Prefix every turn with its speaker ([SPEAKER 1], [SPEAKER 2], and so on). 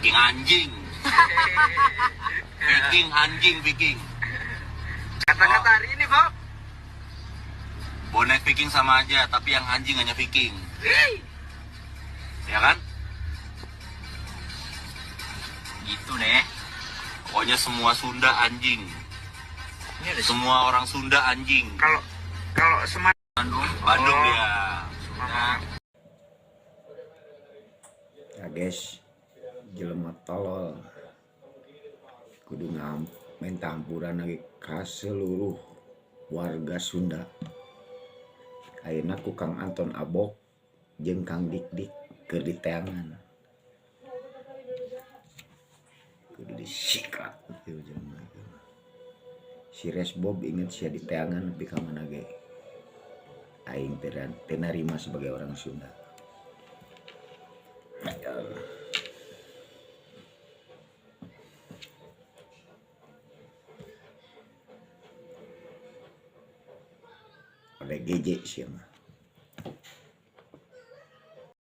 [SPEAKER 1] Viking anjing. Viking anjing Viking.
[SPEAKER 2] Kata-kata hari ini, Bob.
[SPEAKER 1] Bonek Viking sama aja, tapi yang anjing hanya Viking. Ya kan?
[SPEAKER 3] Gitu deh.
[SPEAKER 1] Pokoknya semua Sunda anjing.
[SPEAKER 3] Ini ada
[SPEAKER 1] Semua orang Sunda anjing.
[SPEAKER 2] Kalau kalau Semarang
[SPEAKER 3] Bandung.
[SPEAKER 1] Bandung
[SPEAKER 2] Oh.
[SPEAKER 1] dia.
[SPEAKER 3] Sunda.
[SPEAKER 4] Ya guys, jelema tolol kudu minta ampuran lagi ka seluruh warga Sunda. Ayeuna ku Kang Anton Abok jeung Kang Dik-dik keur diteangan. Kudu disikat kieu jelema ieu. Si Resbob inget sia diteangan nepi ka mana ge. Aing teu narima sebagai orang Sunda. Oleh GJ sih mah.